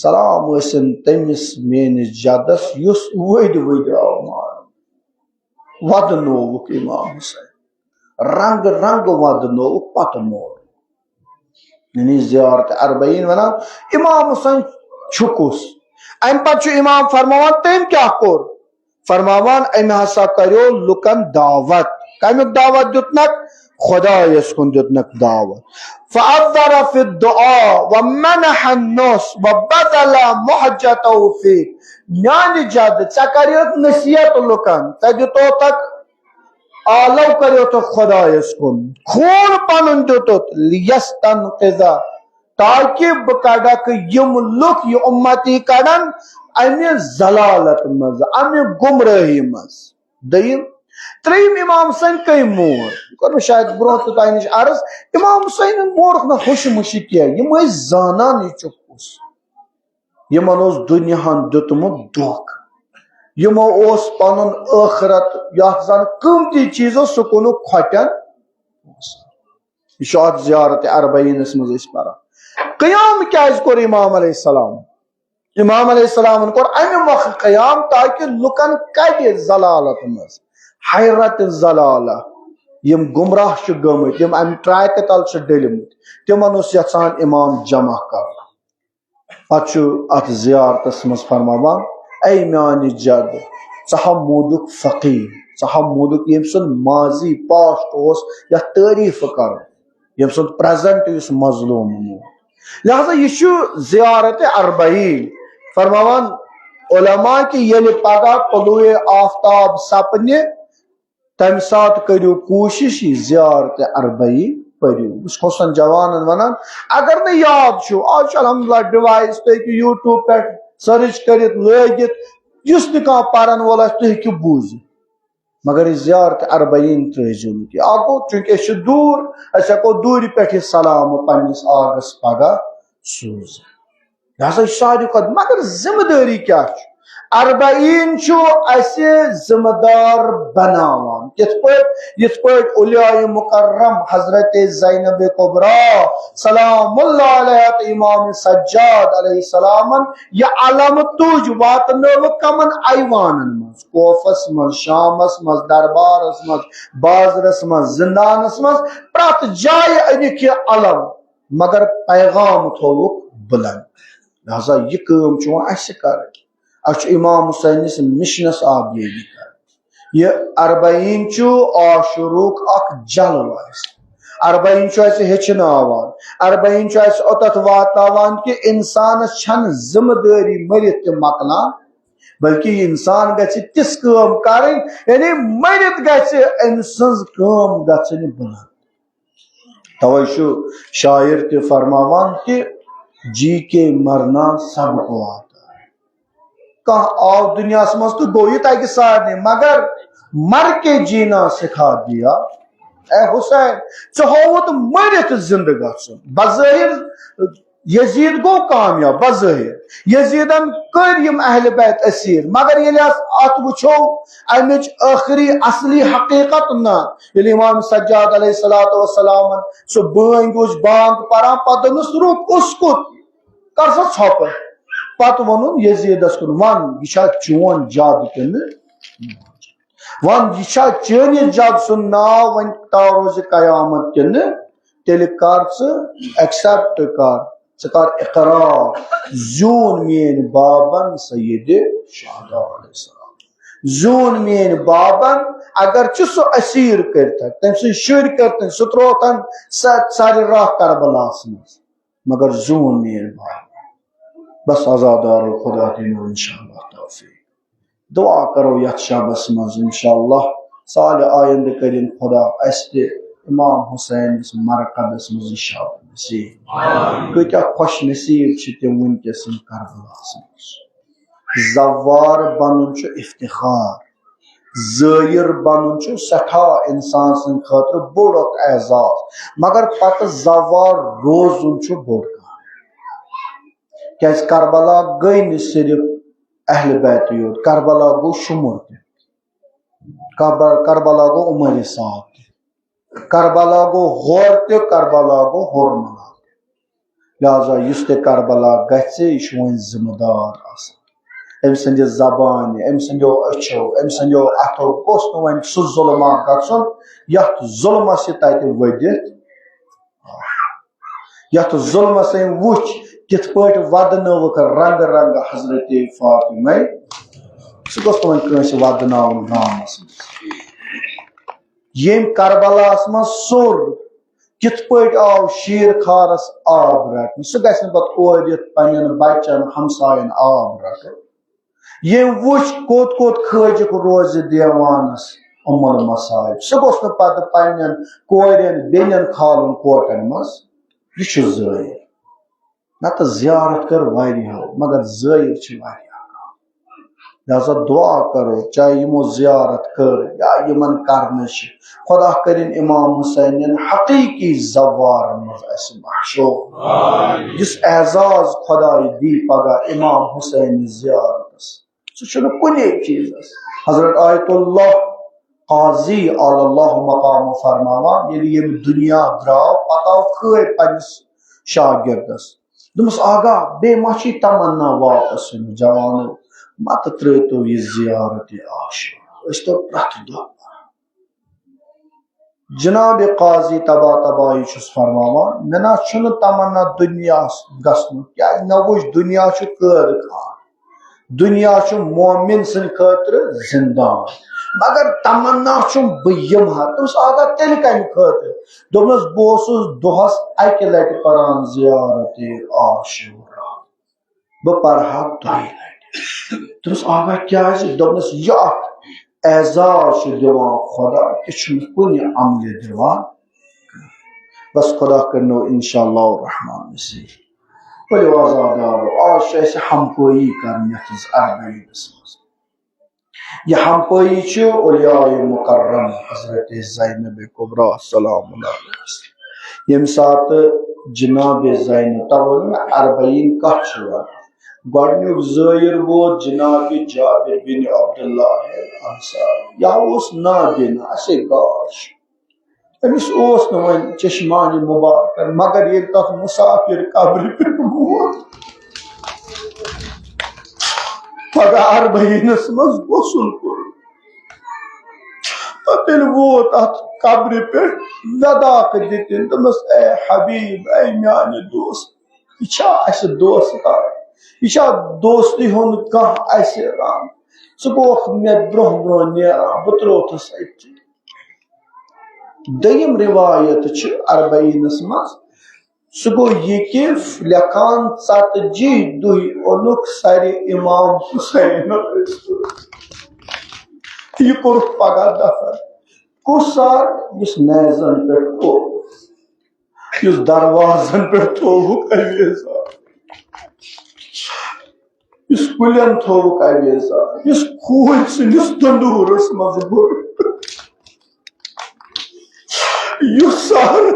سلام ٲسِن تٔمِس میٲنِس جدس، یُس ؤدۍ ؤدۍ آو مارنہٕ۔ ودنووُکھ امام حسین، رنگ رنگ ودنووُکھ، پتہٕ مور۔ یعنی زیارت اربعین ونان، امام حسین چھُ کُس؟ امہِ پتہٕ چھُ امام فرماوان، تٔمۍ کیٛاہ کوٚر؟ فرماوان، أمۍ ہسا کریو لُکن دعوت۔ کمیُک دعوت دیُتنکھ؟ خدایس کُن دیُتنکھ دعوت۔ فأذر في الدعاء ومنح النصح وبذل مهجته فيه۔ میانہِ جد، ژےٚ کریتھ نصیحت لُکن، ژےٚ دیُتوتکھ، آلو کریوتکھ خدایس کُن، خوٗن پنُن دیُتُتھ، لیستنقذ، تاکہ بہٕ کڑکھ یِم لُکھ، یہِ اُمتی کڑن امہِ ضلالت منٛز، امہِ گمرٲہی منٛز۔ دوٚیِم، ترٛیٚیِم، امام حسین کٔمۍ مور؟ کوٚر مےٚ شاید برونٛہہ تہِ تۄہہِ نِش عرض، امام حسین مورُکھ نہٕ ہوٚشہِ مُشہِ کینٛہہ، یِم ٲسۍ زانان یہِ چھُ کُس۔ یِمن اوس دُنیاہن دیُتمُت دھوکہٕ، یِمو اوس پنُن ٲخرت، یتھ زن قۭمتی چیٖز اوس، سُہ کُنُکھ کھۄٹٮ۪ن۔ یہِ چھُ اتھ زیارت اربعینس منٛز أسۍ پران۔ قیام کیازِ کوٚر امام علیہ السلام؟ امام علیہ السلامن کوٚر امہِ مۄکھٕ قیام تاکہ لُکن کڑِ ضلالت منٛز، حیرت ضلالہ۔ یِم گمراہ چھِ گٔمٕتۍ، یِم امہِ ٹریکہٕ تل چھِ ڈٔلمٕتۍ، تِمن اوس یژھان امام جمع کرُن۔ پتہٕ چھُ اتھ زیارتس منٛز فرماوان، اے میانہِ جد، ژٕ ہا موٗدُکھ فقیٖر، ژٕ ہا موٗدُکھ ییٚمۍ سُنٛد ماضی، پاسٹ اوس یتھ تعریف کرُن، ییٚمۍ سُنٛد پریزنٹ یُس مظلوم موٗد۔ لہذا یہِ چھُ زیارت اربعین۔ فرماوان علماء کہِ ییٚلہِ پگاہ طلوع آفتاب سپنہِ، تمہِ ساتہٕ کٔرِو کوٗشِش یہِ زیارت اربعین پٔرِو۔ بہٕ چھُس کھوژان جوانن ونان، اگر نہٕ یاد چھُ، آز چھُ الحمدللہ ڈیوائس، تُہۍ ہیٚکِو یوٗٹیوب پٮ۪ٹھ سٔرٕچ کٔرِتھ، لٲگِتھ، یُس نہٕ کانٛہہ پرن وول آسہِ، تُہۍ ہیٚکِو بوٗزِتھ۔ مگر یہِ زیارت اربعین ترٲیزیو نہٕ کینٛہہ۔ اکھ گوٚو، چونکہ أسۍ چھِ دوٗر، أسۍ ہٮ۪کو دوٗرِ پٮ۪ٹھ یہِ سلام پننِس آغس پگاہ سوٗزِتھ۔ یہِ ہسا چھُ ساروی کھۄتہٕ، مگر ذمہٕ دٲری کیٛاہ چھُ؟ اربعین چھُ اَسہِ ذمہٕ دار بناوان۔ کِتھ پٲٹھۍ؟ یِتھ پٲٹھۍ اولیاء مکرم حضرت زینب کبریٰ سلام اللہ علیہا تہٕ امام سجاد علیہ السلامن یہِ علم تُج، واتنٲوٕ کمن ایوانن منٛز؟ کوفس منٛز، شامس منٛز، دربارس منٛز، بازرس منٛز، زندانس منٛز، پرٛٮ۪تھ جایہِ أنِکھ یہِ علم، مگر پیغام تھووُکھ بلند۔ لہذا یہِ کٲم چھِ وۄنۍ اَسہِ کَرٕنۍ۔ اَسہِ چھُ امام حسینس مشنس آبیٲری کَرٕنۍ۔ یہِ اربعین چھُ عاشورُک اکھ جلوٕ اَسہِ۔ اربعین چھُ اَسہِ ہیٚچھناوان، اربعین چھُ اَسہِ اوٚتتھ واتناوان کہِ اِنسانس چھَنہٕ ذمہٕ دٲری مٔرِتھ تہِ مۄکلان، بلکہِ یہِ اِنسان گژھِ تِژھ کٲم کَرٕنۍ، یعنی مٔرِتھ گژھِ أمۍ سٕنٛز کٲم گژھٕنۍ بلند۔ توے چھُ شاعر تہِ فرماوان کہِ جی کے مرنا سب کو آتا ہے۔ کانٛہہ آو دُنیاہس منٛز تہٕ گوٚو یہِ تَگہِ سارنٕے، مگر مر کے جینا سکھا دیا۔ اے حسین، ژےٚ ہووُتھ مٔرِتھ زِندٕ گژھُن۔ بظٲہِر یزید گوٚو کامیاب، بظٲہِر یزیدن کٔرۍ یِم اہل بیت اسیر، مگر ییٚلہِ حظ اتھ وٕچھو امِچ ٲخری اصلی حقیقت نہ، ییٚلہِ امام سجاد علیہ الصلوۃ والسلامن سُہ بٲنگۍ اوس بانگ پران، پتہٕ دوٚپنس، رُک، اسکت، کر سا ژھۄپہٕ۔ پتہٕ ووٚنُن یزیدس کُن، ون، یہِ چھا چون جد کِنہٕ؟ ون، یہِ چھا چٲنِس جد سُنٛد ناو وۄنۍ تا روزِ قیامت کِنہٕ؟ تیٚلہِ کر ژٕ ایکسپٹ کر، ژٕ کر اقرار، زیوٗن میٲنۍ بابن سید شہدا علیہ السلام۔ زیوٗن میٲنۍ بابن، اگرچہِ سُہ اسیر کٔرتن، تٔمۍ سٕنٛدۍ شُرۍ کٔرتن، سُہ ترووتن سہ ژرِ راہ کربلاہس منٛز، مگر زیوٗن میٲنۍ بابن۔ بس عزادارو، خدا دِنو انشاءاللہ توفیق۔ دعا کرو یتھ شبس منٛز انشاءاللہ۔ سالہِ آیندٕ کٔرِن خدا اسہِ تہِ امام حسینس مرقدس منٛز یہِ شب نصیب۔ کۭتیاہ خوش نصیب چھِ تِم وٕنکیٚس یِم کربلاہس منٛز۔ زوار بنُن چھُ افتخار، زٲیِر بنُن چھُ سٮ۪ٹھاہ انسان سٕنٛدِ خٲطرٕ بوٚڑ اکھ اعزاز، مگر پتہٕ زوار روزُن چھُ بوٚڑ کار۔ کیازِ کربلا گٔے نہٕ صرف اہل بیتٕے یوت، کربلا گوٚو شُمُر تہِ، کربلا، کربلا گوٚو عمر صاحب تہِ، کربلا گوٚو ہور تہِ، کربلا گوٚو ہورملا تہِ۔ لہذا یُس تہِ کربلا گژھِ، یہِ چھُ وۄنۍ ذمہٕ دار آسان۔ أمۍ سٕنٛدِ زبانہِ، أمۍ سٕنٛدیو أچھو، أمۍ سٕنٛدیو اَتھو گوٚژھ نہٕ وۄنۍ سُہ ظُلمہ گژھُن، یَتھ ظُلمَس یہِ تَتہِ ؤدِتھ۔ یَتھ ظُلمَس أمۍ وُچھ، کِتھ پٲٹھۍ وَدنٲوٕکھ رنٛگہٕ رنٛگہٕ حضرت فاطمہ۔ سُہ گوٚژھ نہٕ وۄنۍ کٲنٛسہِ وَدناوُن گامَس منٛز۔ ییٚمۍ کربلاہَس منٛز سوٚر، کِتھ پٲٹھۍ آو شیٖر خارس آب رٹنہٕ؟ سُہ گژھِ نہٕ پتہٕ اورٕ یِتھ پننٮ۪ن بچن، ہمساین آب رٹُن۔ ییٚمۍ وُچھ کوٚت کوٚت کھٲجِکھ روزِ دیوانس اُمر مصائب، سُہ گوٚژھ نہٕ پتہٕ پننٮ۪ن کورٮ۪ن، بیٚنٮ۪ن کھالُن کوٹن منٛز۔ یہِ چھُ زٲیِر۔ نتہٕ زیارت کٔر واریاہو، مگر زٲیِر چھِ واریاہ کم۔ لہذا دعا کرو، چاہے یِمو زیارت کٔر یا یِمن کرنہٕ چھِ، خدا کٔرِن امام حسینین حقیقی زوارن منٛز اسہِ محشور۔ یُس اعزاز خدایہِ دی پگاہ امام حسین زیارتس، سُہ چھُنہٕ کُنے چیٖزس۔ حضرت آیت اللہ قاضی علی اللہ مقام فرماوان، ییٚلہِ ییٚمہِ دُنیا درٛاو، پتہٕ آو خٲر پننِس شاگردس۔ دوٚپمَس، آغا، بیٚیہِ ما چھُے تمنا واپس یُن؟ جوانو، متہٕ ترٛٲوتو یہِ زیارت عاشورا۔ أسۍ تو پرٛٮ۪تھ دۄہ پران۔ جناب قاضی طباطبائی چھُس فرماوان، مےٚ نہ چھُنہٕ تمنا دُنیاہس گژھنُک، کیازِ مےٚ وُچھ دُنیا چھُ قٲد خان، دُنیا چھُ مومن سٕنٛدِ خٲطرٕ زندان، مگر تمنا چھُم بہٕ یِمہٕ ہا۔ دوٚپمَس، آغا، تیٚلہِ کَمہِ خٲطرٕ؟ دوٚپمَس، بہٕ اوسُس دۄہس اَکہِ لٹہِ پران زیارت عاشورا، بہٕ پرٕ ہا دۄیہِ لٹہِ۔ دوٚپمَس، آغا، کیازِ؟ دوٚپمَس، یہِ اکھ اعزاز چھُ دِوان خۄدا، یہِ چھُنہٕ کُنہِ عملہِ دِوان۔ بس خۄدا کٔرِنو انشاءاللہ الرحمن نصیب۔ ؤلِو عزادارو، آز چھِ اَسہِ ہمپٲیی کرٕنۍ یَتھ منٛز اربعینس منٛز۔ یہِ ہمپٲیی چھِ اولیاء مکرم حضرت زینب کبریٰ سلام اللہ علیہا۔ ییٚمہِ ساتہٕ جناب زینب، تَوَے ووٚن مےٚ اربعین کَتھ چھِ وَنان۔ گۄڈٕنیُک زٲیِر ووت جناب جابر بن عبداللہ انصاری۔ یہِ اوس نابینا، اَسے گاش۔ أمِس اوس نہٕ وۄنۍ چشمانِ مبارکن، مگر ییٚلہِ تَتھ مسافر قبرِ پٮ۪ٹھ ووت، پگاہ اربعینس منٛز غسل کوٚر، پتہٕ ییٚلہِ ووت اَتھ قبرِ پٮ۪ٹھ، وداع دِتِن، دوٚپمَس، اے حبیب، اے میانہِ دوست، یہِ چھا اَسہِ دوستا؟ یہِ چھا دوستی ہُنٛد کانٛہہ اَسہِ رنگ؟ ژٕ گوکھ مےٚ برونٛہہ برونٛہہ نیران، بہٕ ترووتھس أتی۔ دوٚیِم روایت چھِ اربعینس منٛز، سُہ گوٚو یہِ کہِ لیکھان، ژتجی دُہۍ اوٚنُکھ سرِ امام حسین۔ یہِ کوٚرُکھ پگاہ دفن۔ کُس سر؟ یُس نیزن پٮ۪ٹھ کھوٚت، یُس دروازن پٮ۪ٹھ تھووُکھ اویزار، یُس کُلٮ۪ن تھووُکھ اویزار، یُس خوٗن سٕنٛدِس تندوٗرس منٛز بوٚر، یُس سر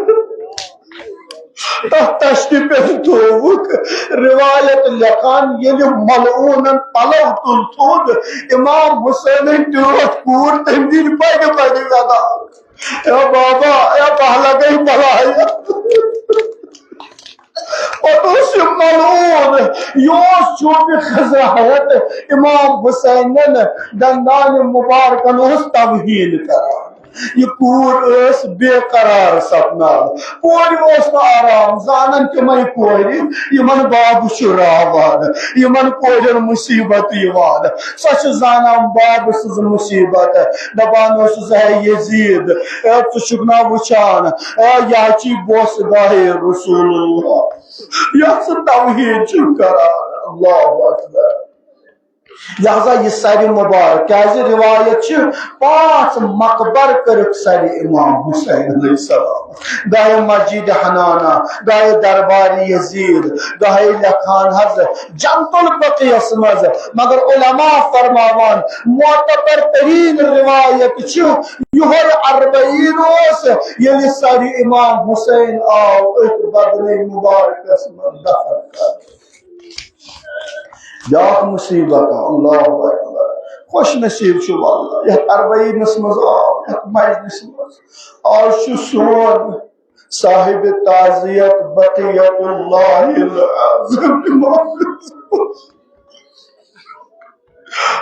تتھ تشتہِ پٮ۪ٹھ تھووُکھ۔ روایت لیکھان، ییٚلہِ ملعوٗنن پلو تُل تھوٚد، امام حسینن ٹٲٹھ کوٗر تمہِ دِنۍ بڑِ بڑِ ودان۔ اے بابا، اے بہلہ گٔے بلایا۔ پتہٕ اوس یہِ ملعوٗن، یہِ اوس چوبہِ خزرا ہٮ۪تھ امام حسینن دندانِ مبارکن اوس توہین کران۔ یہِ کوٗر ٲس بے قرار سپدان۔ کورِ اوس نہٕ آرام، زانان تِمے کورِ، یِمن بابہٕ چھُ راوان، یِمن کورٮ۪ن مُصیبت یِوان۔ سۄ چھِ زانان بابہٕ سٕنٛز مُصیبت، دپان اوسُس، ہے یزید، اے، ژٕ چھُکھ نا وٕچھان، اے، یہِ ہا چھِ بوسہٕ گاہے رسول اللہ، یتھ ژٕ توہین چھُکھ کران۔ اللہ اکبر۔ لہذا یہِ سرِ مبارک، کیازِ روایت چھِ، پانٛژھ مقبر کٔرٕکھ سرِ امام حسین علیہ السلام، گاہے مسجد حنانہ، گاہے دربار یزید، گاہے لیکھان حض جنت البقیعس منٛز۔ مگر علماء فرماوان، معتبر ترین روایت چھِ یِہوٚے اربعین اوس، ییٚلہِ سرِ امام حسین آو أتھۍ بدنِ مبارکس منٛز دفن کرنہٕ۔ بیاکھ مصیبت آو، اللہ اکبر۔ خوش نصیب چھُ واللہ، یتھ اربعینس منٛز آو، یتھ مجلس منٛز۔ آز چھُ سون صاحب تعزیت بقیت اللہ العظم امام۔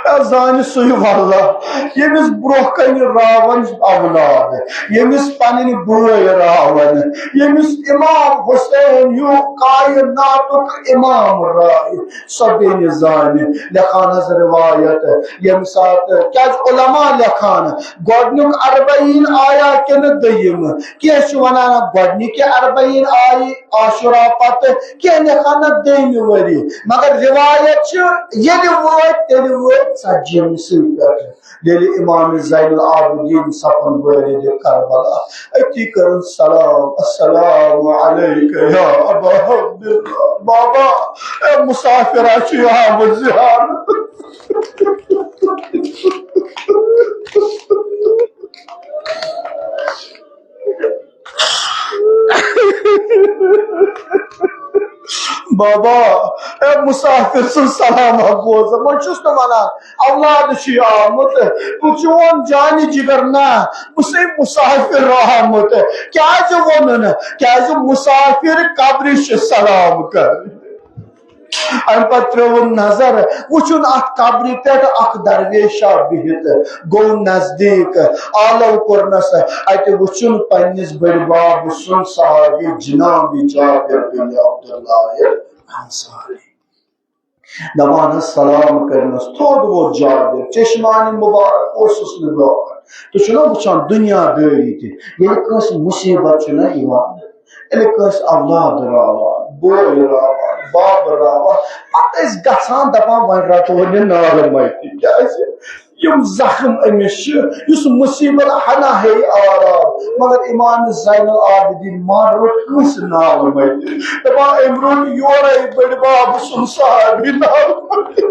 اے زانہِ سُے واللہ، ییٚمِس برونٛہہ کنہِ راوان اولاد، ییٚمِس پنٕنۍ بٲے راوان، ییٚمِس امام حسین ہیوٗ کائناتُک امام راوِ، سۄ بیٚنہِ زانہِ۔ لیکھان حض روایت، ییٚمہِ ساتہٕ، کیازِ علماء لیکھان، گۄڈٕنیُک اربعین آیا کِنہٕ دوٚیِم؟ کینٛہہ چھِ ونان گۄڈٕنِکہِ اربعین آیہِ عاشورا پتہٕ، کینٛہہ لیکھان نہ دوٚیمہِ ؤری۔ مگر روایت چھِ، ییٚلہِ وٲتۍ، تیٚلہِ وٲتۍ ژتجی ہمسٕے پٮ۪ٹھ، ییٚلہِ امام زین العابدین سپُن وٲرِدِ کربلا۔ أتی کٔرٕن سلام، السلام علیک یا ابا عبداللہ۔ بابا، اے مسافرا چھُ آمُت زیارت۔ بابا، اے مسافر سُنٛد سلام ہا بوزان، وۄنۍ چھُس نہٕ ونان، اولاد چھُ آمُت، بہٕ چون جانہِ جگر نہ، بہٕ چھُسے مسافر آمُت۔ کیازِ ووٚنُن؟ کیازِ مسافر قبرِ چھِ سلام کرٕنۍ۔ امہِ پتہٕ ترٲوٕن نظر، وٕچھُن اتھ قبرِ پٮ۪ٹھ اکھ درویشا بِہِتھ، گوٚو نزدیٖک، آلو کوٚرنس، اتہِ وٕچھُن پننِس بٔڈۍ بب سُنٛد صحابی جناب جابر بن عبداللہ انصاری۔ دپان حظ سلام کرنس، تھوٚد ووٚتھ جابر، چشمانِ مبارک اوسُس نہٕ گاش۔ تُہۍ چھِو نا وٕچھان دُنیا دٲری تہِ، ییٚلہِ کٲنٛسہِ مُصیٖبت چھُ نا یِوان، ییٚلہِ کٲنٛسہِ اولاد راوان، بوے راوان، بب راوان، پتہٕ ٲسۍ گژھان دپان، "وۄنۍ رٹہون یہِ نالہٕ مٹہِ"۔ کیازِ؟ یِم زخم أمِس چھِ، یُس مُصیٖبت ہنا ہے آرام، مگر امام زین العابدین ما روٚٹ کٲنٛسہِ نالہٕ مٹہِ۔ دپان، أمۍ روٚٹ یورے بٔڈۍ بب سُنٛد صحابی نالہٕ مٹہِ۔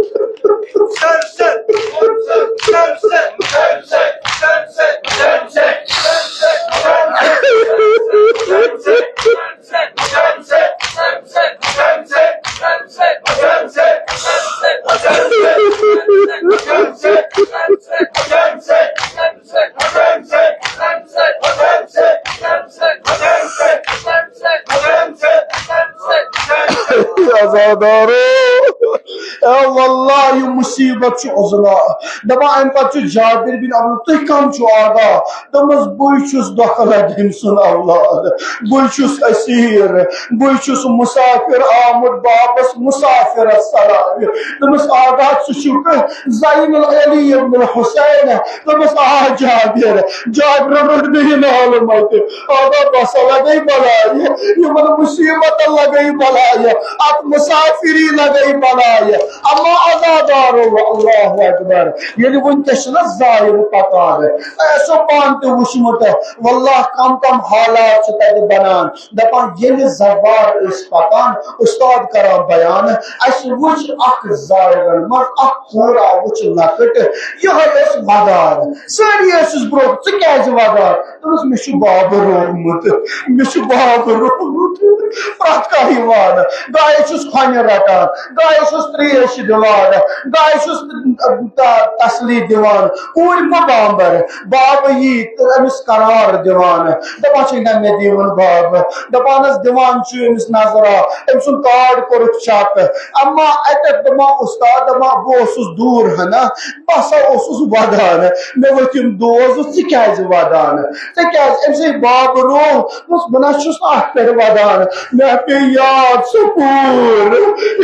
عزادارو، اے واللہ، یہِ مُصیٖبت چھُ عظمیٰ۔ دپان، امہِ پتہٕ چھُ جابر بن عبد، تُہۍ کم چھِو آگاہ؟ دوٚپمَس، بٕے چھُس دۄکھٕ لَگہِ أمۍ سُنٛد اولاد، بٕے چھُس اسیٖر، بٕے چھُس مُسافِر آمُت بابَس مُسافِرَس سلامہِ۔ دوٚپمَس، آغا، ژٕ چھُکھ زین العلی ابن الحسین؟ دوٚپمَس، آ جابر۔ جابرَن روٚٹ مےٚ یہِ نالہٕ مَتہِ۔ آغا، بَسَن لَگے بَلایہِ، یِمَن مُصیٖبتَن لَگے بَلایہِ، اَتھ مُسافِری لَگے بَلایہِ۔ اما عزادارو، اللہ اکبر، ییٚلہِ وٕنکیٚس چھُنہ زایِر پکان، تۄہہِ آسیو پانہٕ تہِ وٕچھمُت، واللہ کم کم حالات چھِ تتہِ بنان۔ دپان ییٚلہِ زوار ٲسۍ پکان، استاد کران بیان، اسہِ وٕچھ اکھ زایرن منٛز اکھ کوٗر آوٕچ لۄکٕٹ، یِہوٚے ٲس ودان۔ سٲری ٲسِس برونٛہہ، "ژٕ کیازِ ودان؟" دوٚپمَس، "مےٚ چھُ بابہٕ روومُت، مےٚ چھُ بابہٕ روومُت۔" پرٛٮ۪تھ کانٛہہ یِوان، گایہِ چھُس کھۄنہِ رَٹان، گایہِ چھُس ترٛیش دِوان، گایہِ چھُس ت-، ت-، تسلی دِوان۔ کوٗرِ مہٕ بامبر، بابہٕ یی تہٕ أمِس قرار دِوان، دَپان چھِ، "نہ، مےٚ دِیِوُن بابہٕ۔" دَپانَس دِوان چھُ أمِس نظرا، أمۍ سُنٛد کارڈ کوٚرُکھ چیک۔ اما اَتٮ۪تھ دَپان، "اُستاد، دَپان، بہٕ اوسُس دوٗر ہنا، بہٕ ہسا اوسُس وَدان، مےٚ ؤتھۍ یِم دوس، دوٚپُس، ژٕ کیازِ وَدان؟ ژےٚ کیازِ أمۍ سٕے بابہٕ روو؟" دوٚپُس، "بہٕ نہ چھُس نہٕ اَتھ پٮ۪ٹھ وَدان، مےٚ پیٚیہِ یاد سُہ کوٗر،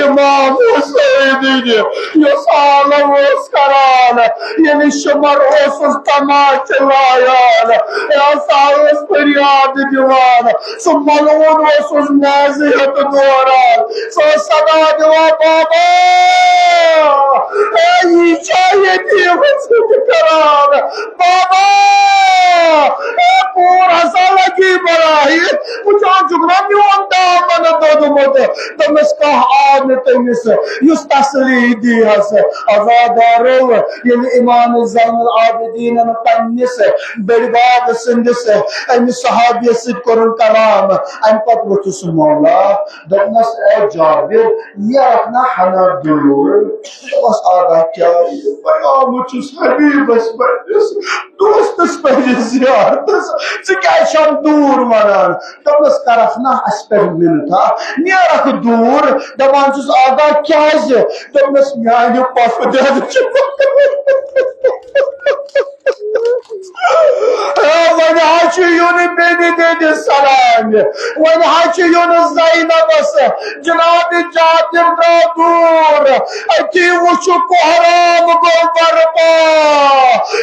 اِمام حُسینٕنۍ، یۄس عالم ٲس کران، ییٚلہِ شُمر اوسُس تماچہِ لایان، یہِ ہسا ٲس فریاد دِوان، سُہ ملعون اوسُس نیزٕ ہیٚتھ دوران، سُہ اوس صدا دِوان، 'بابا، اے، یہِ چھا ییٚتی ؤژھِتھ کران؟ بابا، اے، کوٗر ہسا لگی بلایہِ، وٕچھان چھُکھ نا میون دامن دوٚدمُت؟'" تٔمِس کانٛہہ آو نہٕ تٔمِس، یُس تسلی دی ہس۔ عزادارو، ییٚلہِ امام زین العابدینن پننِس بٔڈۍ باب سٕنٛدِس أمِس صحابیس سۭتۍ کوٚرُن کلام، امہِ پتہٕ ووٚتھُس مولا، دوٚپنس، "اے جابر، نیرکھ نا ہنا دوٗر؟" دوٚپمس، "آغا، کیٛاہ یہِ؟ بہٕ آمُت چھُس حبیبس پننِس دوستس پننِس زیارتس، ژٕ کیٛازِ چھَم دوٗر ونان؟" دوٚپنس، "کرکھ نا اسہِ پٮ۪ٹھ مِنتھا، نیرکھ دوٗر؟" دپان چھُس، "آغا، کیٛازِ؟" دوٚپنس، "میانہِ پۄپھٕ دٮ۪دٕ چھِ۔" آ، وۄنۍ حظ چھُ یُن بیٚنہِ دِنہِ سلامہِ، وۄنۍ حظ چھُ یُن زینبس، جناب جابر درٛاو دوٗر، أتی وٕچھُ کوہرام گوٚو برپا،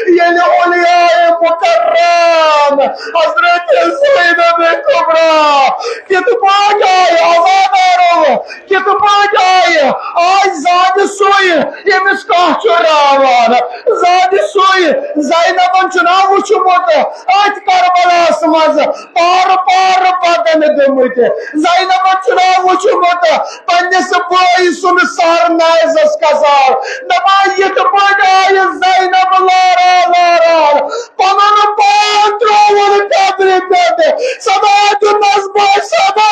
ییٚلہِ اولیاء مکرم حضرت زینب کبریٰ کِتھ پٲٹھۍ آیہِ، عزادارو، کِتھ پٲٹھۍ آیہِ؟ آے زانہِ سُے، ییٚمِس کانٛہہ چھُ راوان۔ زانہِ سُے، زینبن چھُنا وُچھمُت أتھۍ کربلاہس منٛز پارٕ پارٕ بدن گٔمٕتۍ۔ زینبن چھُنا وُچھمُت پننِس بٲے سُنٛد سر نیزس کزار۔ دپان، یِتھ پٲٹھۍ آیہِ زینب لاران لاران پنُن پان ترٛووُن قبرِ پٮ۪ٹھ، صدا دیُتنس، بہٕ صدا۔